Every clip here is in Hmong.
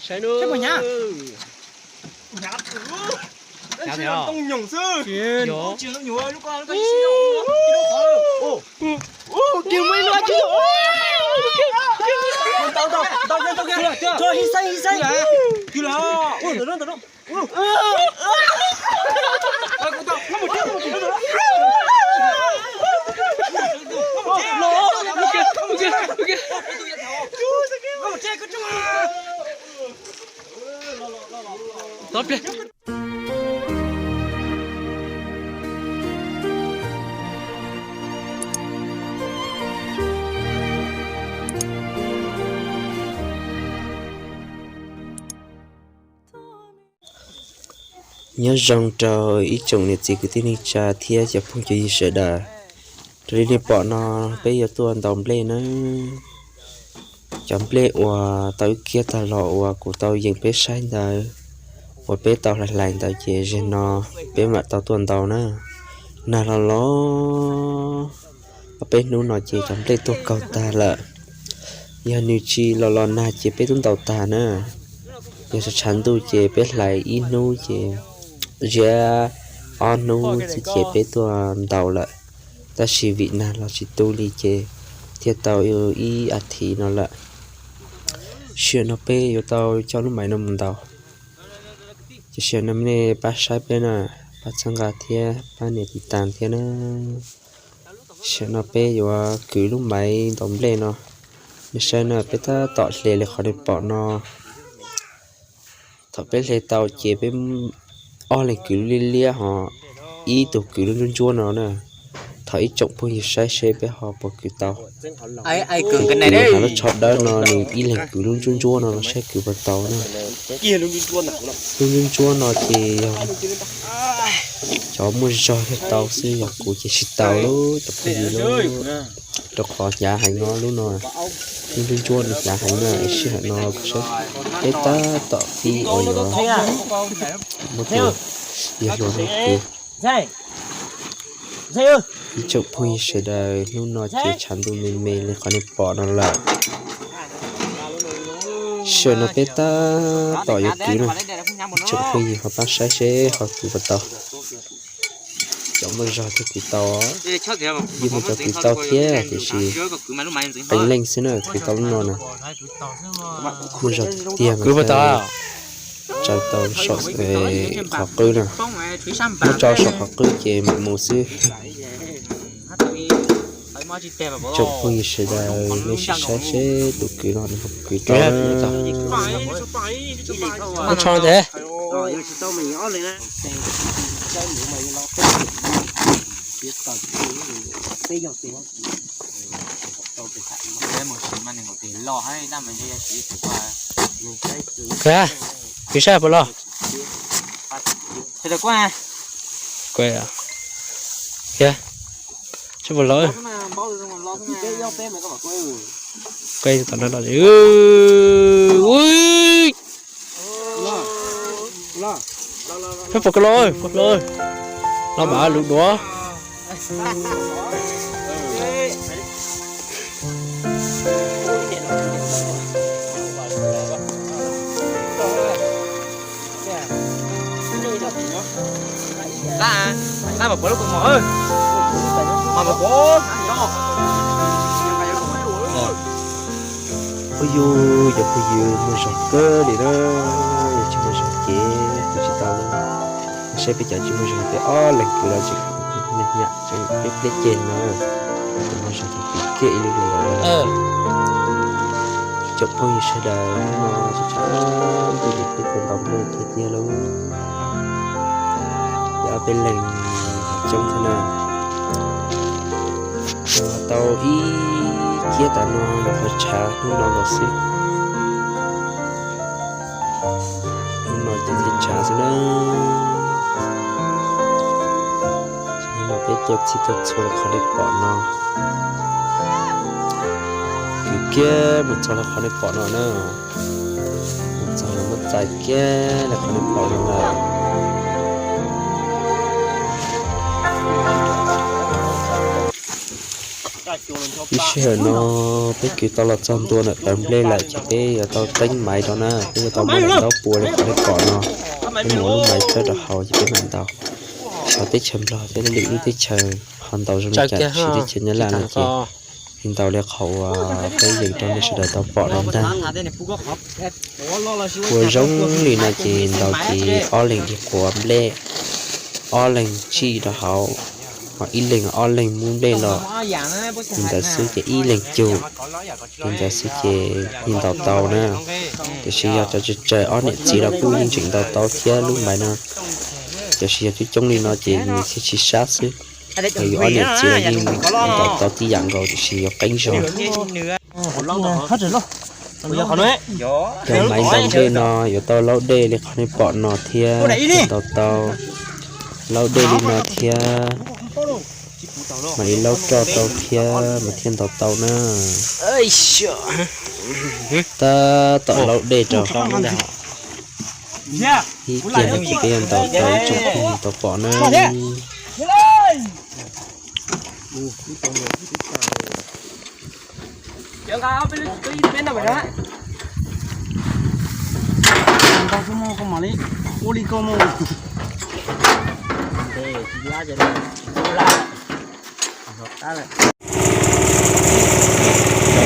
Saib nub. Hnyav thiab. Nyob zoo rau ib tsoom niam txiv kwv tij neej tsa thiab cov phooj cov ywg sawv daws. Raws li nej pom no, peb yuav tuaj ntaus nplej na. Cov nplej uas tau ib kiag tag los uas kuv tau yeem peb saib ntawd, uas peb tau hlais hlais ntawd ces zaum no peb mam tau tuaj ntaus na. Nag los los, ob peb hnub no ces cov nplej tuag kaug tag lawm. Yog nws tsis los los nag ces peb twb ntaus tag na. Yog tshav tshav ntuj ces peb hlais ib hnub ces ziab ob hnub xwb ces peb tuaj ntaus lawm. Tab sis vim nag los tsis tu li ces thiaj tau ib as thiv no lawm. Sij hawm no peb yuav tau coj lub maiv no mus ntaus. Ces sij hawm no nej pab saib peb na, pab txhawb nqa thiab pab nias tiv tas thiab na. Sij hawm no peb yuav kwv lub maiv ntaus nplej no. Nej saib na, peb tab tom hle li qhov nej pom no. Thaum peb hle tau ces peb ob leeg kwv lub liab liab ho ib tug kwv lub ntsuab ntsuab no na. Thov ib tsoom phooj ywg saib seb peb ho puas kwv tau. Kwv hnav lub tsho dawb no nws ib leeg kwv lub ntsuab ntsuab no los saib kwv puas tau na. Lub ntsuab ntsuab no ces yog cov muaj zog thiaj tau xwb, yog kuv ces tsis tau lub cov phooj ywg lub, rau qhov hnyav heev no lub no. Lub ntsuab ntsuab no hnyav heev na, sij hawm no kuv saib peb tab tom pib uas yuav muab tus yawg hluas no kwv. Ib tsoom phooj ywg sawv daws, hnub no ces tshav ntuj me me li qhov nej pom no lawm. Sij hawm no peb tab tom yuav kwv na, ib tsoom phooj ywg ho pab saib seb ho kwv puas tau. Cov muaj zog thiaj kwv tau, yeej muaj cov kwv tau thiab tiam sis qee leej xwb na kwv tau lub no na. Muaj zog tiag mas tsaws tau saum qhov qwb na. Muab tso saum qhov qwb ces mam mus xwb. Tsoom phooj ywg sawv daws nej sim saib seb tus kwv no nws ho kwv tau. Muab tso ntawd. Kwv saib puas los? Saib puas los? Tom no los. Peb puas koj los, puas los? Los mas lus duav. Tab, tab mas puav lub kua mom, mas puav. Phooj ywg, cov phooj ywg muaj zog kawg li na, yog tsis muaj zog ces kwv tsis tau li. Saib peb cov tsis muaj zog peb ob leeg kwv los tseem nyam tseem pleb pleb ceg no, cov muaj zog ces kwv kiag ib lub li lawm. Cov phooj ywg sawv daws, hnub no tseem tshav ntuj li peb tuaj ntaus nplej tiag tiag lauj. Yog ob peb leeg coob thiab na. Tau ib kiab tas no yog qhov tshav hnub no los xwb. Hnub no ces thiaj tshav xwb na. Hnub no peb tuaj txhij tuaj txhua li qhov nej pom no. Kwv kiag mus txog li qhov nej pom no na. Mus txog los muab txais kiag li qhov nej pom no lawm. Ib sij hawm no peb kwv tau los txog ntua ntawm plawv nplej lawm ces peb yuav tau teeb maiv rau na, peb yuav tau muab daim ntaub pua li qhov nej pom no, peb mus ua lub maiv tshawb rau hauv ces peb mam ntaus. Cov teb chaws Nplog thiab lwm lub teb chaws ho ntaus zoo li cas, tiam sis teb chaws Nyab Laj no ces ntaus li qhov uas peb yees rau nej sawv daws tau pom no ntag. Ua zoo li no ces ntaus ces ob leeg ib quav nplej, ob leeg tsij rau hauv, ho ib leeg ob leeg muab nplej los. Li ntawd xwb ces ib leeg cug, li ntawd xwb ces yeej ntaus tau na. Tiam sis yog cov tsawg tsawg ob niam txiv los kuj yeej tseem ntaus tau thiab lub maiv no. Tiam sis yog coob coob li no ces nws thiaj tsis sab xwb. Yog yus ob niam txiv los yeej ntaus tau tib yam nkaus tiam sis yuav qeeb zog. Cov maiv ntaus nplej no yuav tau laub dej li qhov nej pom no thiab thiaj ntaus tau, laub dej li no thiab mam li laub roj rau thiab mas thiaj ntaus tau na. Tab tom laub dej rau. Ib pliag no ces peb yuav ntaus tau ib tsoom phooj ywg tau pom na. Cov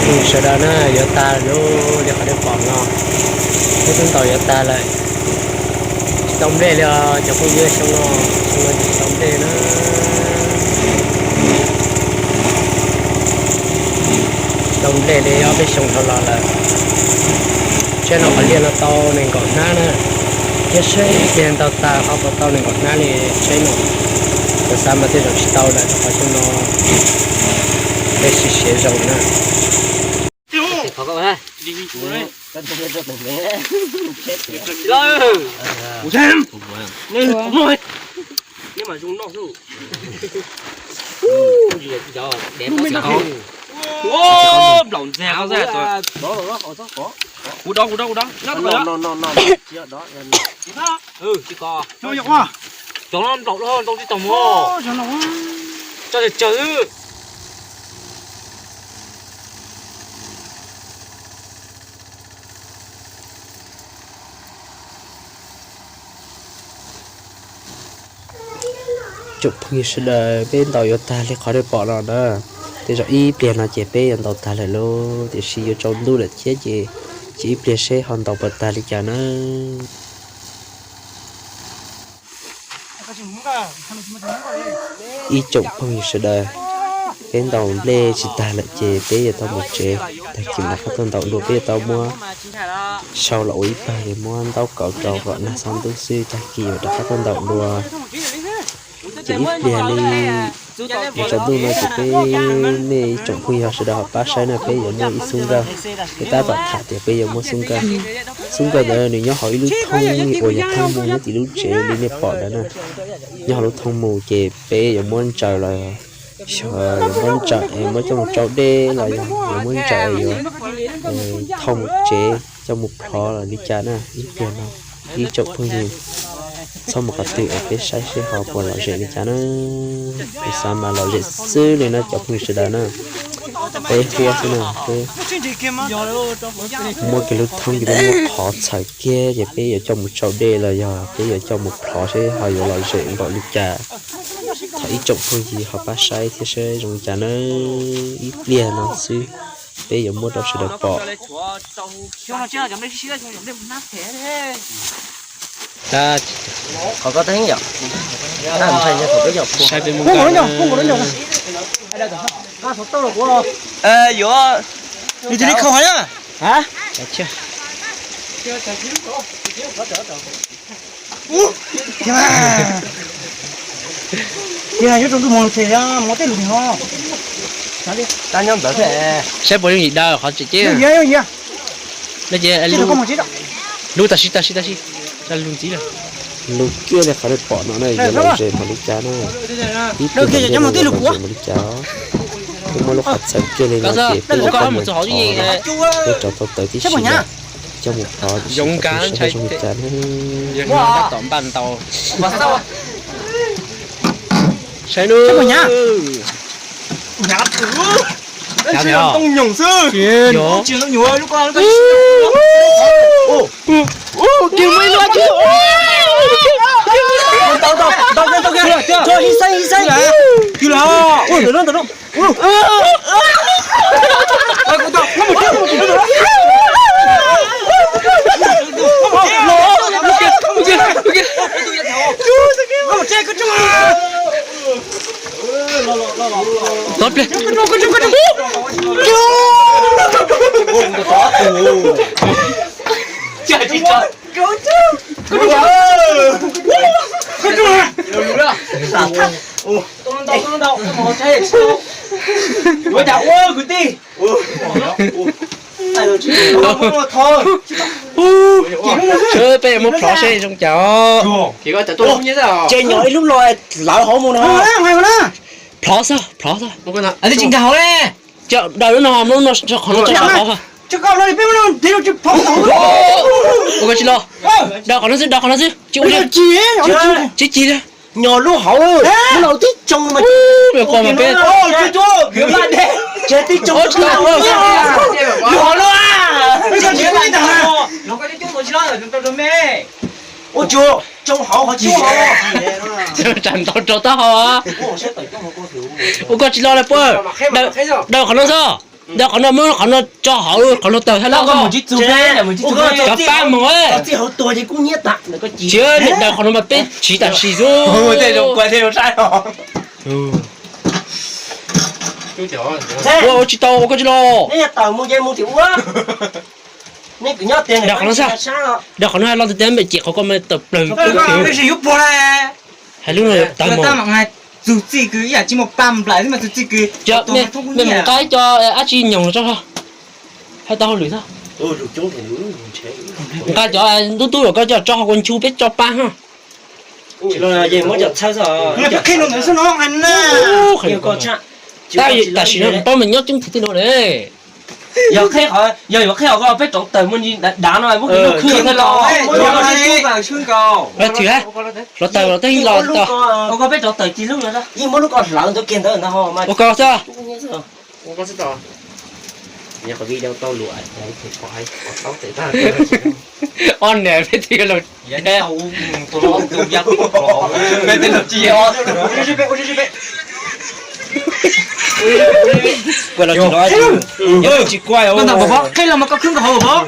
phooj ywg sawv daws na, yuav tag lawm li qhov nej pom no, peb twb ntaus yuav tag lawm. Tsis tau nplej li os cov phooj ywg, xyoo no, xyoo no tsis tau nplej na. Tsis tau nplej li ob peb xyoo dhau los lawm. Tsheb no qhov liaj no tau nees nkaum hnab na, thiab seb tiag ntaus tag ho puas tau nees nkaum hnab li tsheb no. Kuv xav mas tej zaum tsis tau lawm rau qhov xyoo no peb siv siav zoo na. Nplaum ntxag, kuv dob kuv dob kuv dob, nyob tau lawm. Cov no nplaum ntau tsis tau mog, tso tsawg tsawg xwb. Tsoom phooj ywg sawv daws, peb ntaus yuav tag li qhov nej pom no na. Tej zaum ib pliag no ces peb yuav ntaus tag lawm lauj, tiam sis yuav tsaus ntuj lawm thiab ces, ces ib pliag seb ho ntaus puas tag li cas na. Ib tsoom phooj ywg sawv daws, peb ntaus nplej tsis tag lawm ces peb yuav tau mus tsev. Tag kis mam rov qab tuaj ntaus dua, peb yuav tau muab sau los ua ib pawg, yuav muab ntaub kaus rau kom nag txog ntuj xwb, tag kis mam rov qab tuaj ntaus dua. Ces ib pliag li yuav tsaus ntuj no ces peb, nej ib tsoom phooj ywg sawv daws ho pab saib na, peb yuav muab ib xub nkawj. Peb tab tom tham tias peb yuav muab xub nkawj. Xub nkawj ntawd nws nyob hauv ib lub thoob uas yog thoob mus nyob tim lub tsev li nej pom ntawd na. Nyob hauv lub thoob mus ces peb yuav muab ntsaws los, yuav muab ntsaws, muab coj mus tsau dej los yog yuav muab ntsaws yuav thauj mus tsev coj mus plhov los li cas na. Ib pliag no ib tsoom phooj ywg txhob mus qhov twg es peb saib seb ho puas lom zem li cas na. Kuv xav mas lom zem xwb li na cov phooj ywg sawv daws na. Peb huab xwb na, peb muab kiag lub thoob ces peb muab qhov txhawm kiag ces peb yuav coj mus tsau dej los yog peb yuav coj mus plhov seb ho yuav lom zem npaum li cas. Thov ib tsoom phooj ywg ho pab saib thiab seb zoo li cas na. Ib pliag no xwb peb yuav muab rau sawv daws pom. Saib peb muab nkawj. Yuav, nws cia li khau heev na. Tiag, yuav rau ntuj mus tsev, mus tej lus ho. Saib puas yooj yim daws qhov tseem ceeb. Lub tag sib tag sib tag sib, lub ntxiv lawm. Lub kiag li qhov nej pom no na, yuav lom zem npaum li cas na. Ib pliag no yuav lom zem npaum li cas. Peb muab lub qhov txhawm kiag li no ces peb yuav coj mus plhov, peb rauv tau taws tib si na, coj mus plhov tib si kom peb saib zoo li cas na. Saib nub. Ntoo nyuam xwb. Ntoo nyuam lub ko. Kiag muaj ib lub. Ntau ntau ntau, ib xeeb ib xeeb. Ntawm no ntawm no. Tov pliag. Peb muab plhov seb zoo cas. Ces nyom ib lub los lawv hauv mus no. Plhov xwb, plhov xwb. Tsis nkag hauv ne. Daws lub no, lub no, qhov no tso hauv. Ua koj tsis los. Daws qhov no xwb, daws qhov no xwb, tsis ua li. Tsis cig li. Nyom lub hauv, lub no tib tsoo mas. Peb ko mas peb. Tib tsoo. Ua tsuag, tsoo hauv qhov tsuag. Tsam ntau rau taub hau. Ua koj tsis los lawm puas. Daws qhov no xwb. Daws qhov no, muab qhov no tso hauv, qhov no tawg thaj laj. Cov pab mus. Txij hauv tuag ces kub hnyiab tas. Tsis, daws qhov no mas peb tsiv tam sim xwb. Ua tsis tau, ua koj tsis los. Daws qhov no xwb. Daws qhov no los tiag tiag, mej cem qhov ko mas tawm plaws. Hais lub no tawg mus. Txug txij kws ib yam tsis muaj pa nplaim xwb mas txug txij kws. Mej mus nqa cov dab tsi nyoos tso, hais tau hauj lwm xwb. Nqa cov ntub ntub los koj coj tso hauv kua nchu peb tso pa hab. Tam sim no paub mas nyob coob tug tej no ne. Yog yuav qheb os, koj peb rov tawm muaj dav no muab nws lub khwb los. Thwm, los tawm los tej los tawm. Koj peb rov tawm cia lub no, yeej muab lub ko hlawv ntawd kiag ntawd ua ko xwb. Ob niam peb tug los. Qheb los mas koj khwb nkaus hauv.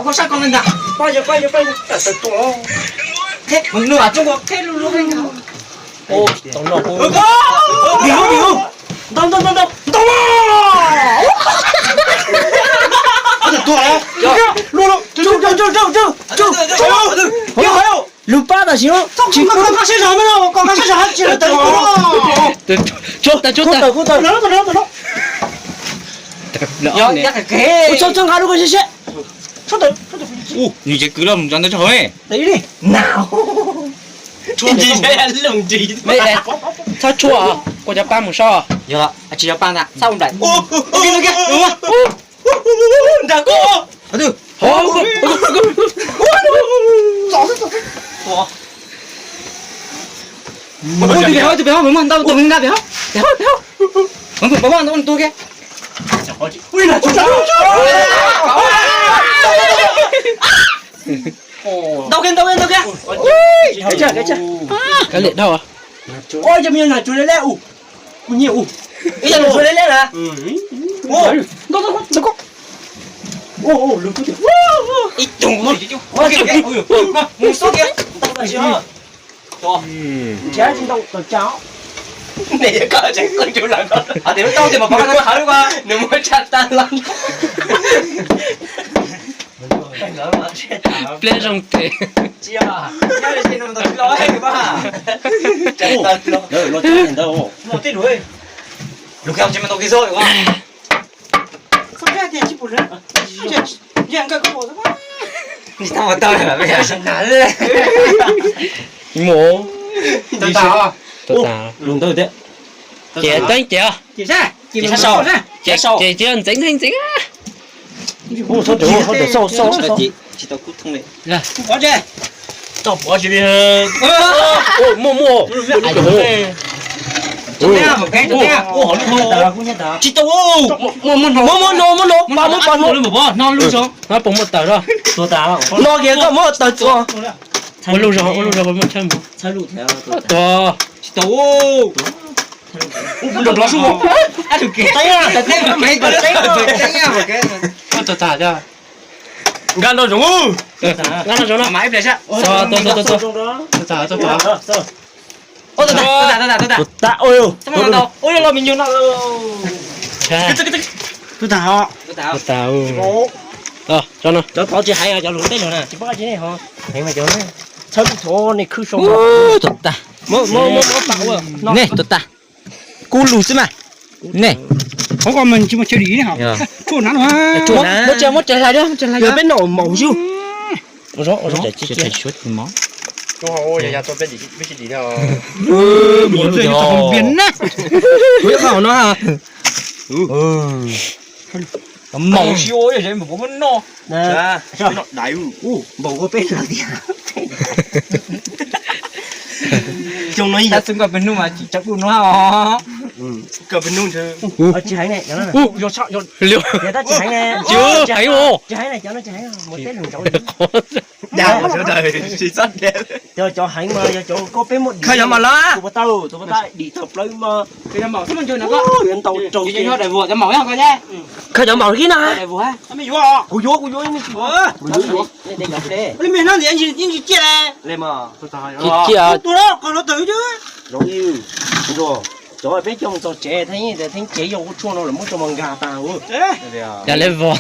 Koj sab ko me ntag. Nws tsoom qheb lub lub. Ntau ntau ntau ntau. Lub pab tam sim no. Tsis kub. Tsis kub tawm, kub tawm. Txhob txhob nqa lub ko siab siab. Nws tsev kwv los mus tso ntawd tso hauv ne. Txhob tshuaj, kua cov pab mus soj. Tsis yog pab ntag, txhob ua nplaim. Nrag koj. Tus pem hauv, tus pem hauv, mus ntau tus nqa pem hauv, pem hauv, pem hauv. Mus pem hauv ntau tus ke. Ntau ke, ntau ke, ntau ke. Kav liam dhau. Ua cov me nyuam nag tsuag le le u. Kuv nyiam u. Ib yam nag tsuag le le na. Ib tug mus xub kiag. Nrhiav tsis ntau tawm tsam. Nws koj tseem qw ntsug lawm no. Hais tias lub taub tias mas pov koj tau khawv lub ko, nws muab tsa tag lawm. Pleb zoo tes. Lug kiag tsis mas tau kiag xwb. Mus. Lug ntawd thiab. Ces teeb ces. Ces ntxeev ntxeev ntxeev. Muaj muaj. Tsis tau. Muab, muab no, muab no, pab muab, pab muab. No kiag koj muab tawg txuas. Ua lub zog, ua lub zog, muab tshawb mus. Tsis tau. Nkag no zoov. Nkag no zoov no. Tua, tua, tua, tua, tua. Tua, tua, tua. Ua los me nyuam no. Tus tag ho. Tus tag. Cov tod tsis heev, cov lus teb lug na tsis paub tsi ne ho. Heev mas cov txhawb lub txhua nej khwb sau. Tus tag. Nej tus tag. Kub lug xwb mas. Nej. Qhov ko mas tsis muaj chaw dim ne ho. Muab tsa, muab tsa hlais, muab tsa hlais. Peb noj maum xwb. Kuv ib qho no. Maum si ua yog muab noj. Npaum ua peb lawm tiag. Xyoo no ib yam xwb, koj peb hnub mas tsis tsav duj no os. Koj peb hnub ntshe tsis heev ne. Yog tab tsis heev ne. Tsis heev ne, cov no tsis heev, mus teb lug ntsaud. Cov heev mas yog cov koj peb muab dim. Koj yog mas los. Tus puas tau, tus puas tau dim thaum plaws mas. Koj yog maum xwb mas ntshe no koj yuav ntau rau. Koj cov maum kiag na. Kuv yuav, kuv yuav, kuv yuav. Ciaj, ciaj. Cov peb coj mus txog tsev thiab, yeej tias theeb tsev yog kuv tshuaj no lawm muab tso mas nkag tas. Cas le vog.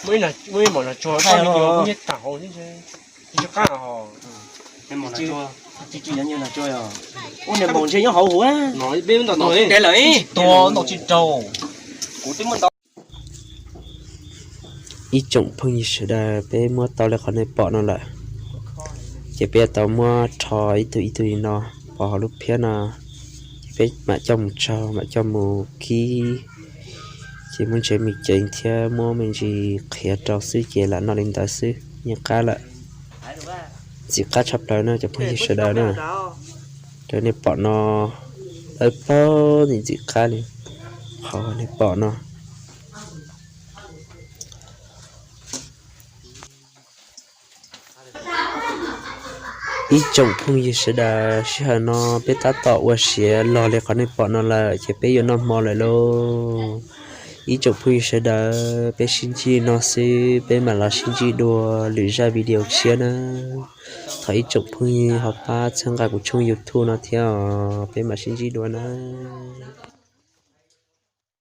Muaj ib maum nas tsuag, tsis qab. Ua niag maum ntshe nyob hauv hauv. Peb ntau ntau, tua ntau tsis raug. Kuv twb muab ntau. Ib tsoom phooj ywg sawv daws, peb muab tau li qhov nej pom no lawm, ces peb yuav tau muab rho ib tug ib tug li no pov hauv lub phiab no, ces peb mam coj mus tsaug, mam coj mus kib, ces muab ntsev me ceev thiab muab me ntsis qhiav rau xwb ces lam noj li ntawd xwb, yeej qab lawm. Ntxim qab tshaj plaws na cov phooj ywg sawv daws na. Raws nej pom no, dawb paug ntxim ntxim qab li qhov nej pom no. Ib tsoom phooj ywg sawv daws, sij hawm no peb tab tom ua siav log li qhov nej pom no lawm ces peb yuav noj hmo lawm lauj. Ib tsoom phooj ywg sawv daws, peb sib ntsib no xwb, peb mam los sib ntsib dua lwm zaj video tshiab na. Thov ib tsoom phooj ywg ho pab txhawb nqa kuv tshooj YouTube no thiab os, peb mam sib ntsib dua na.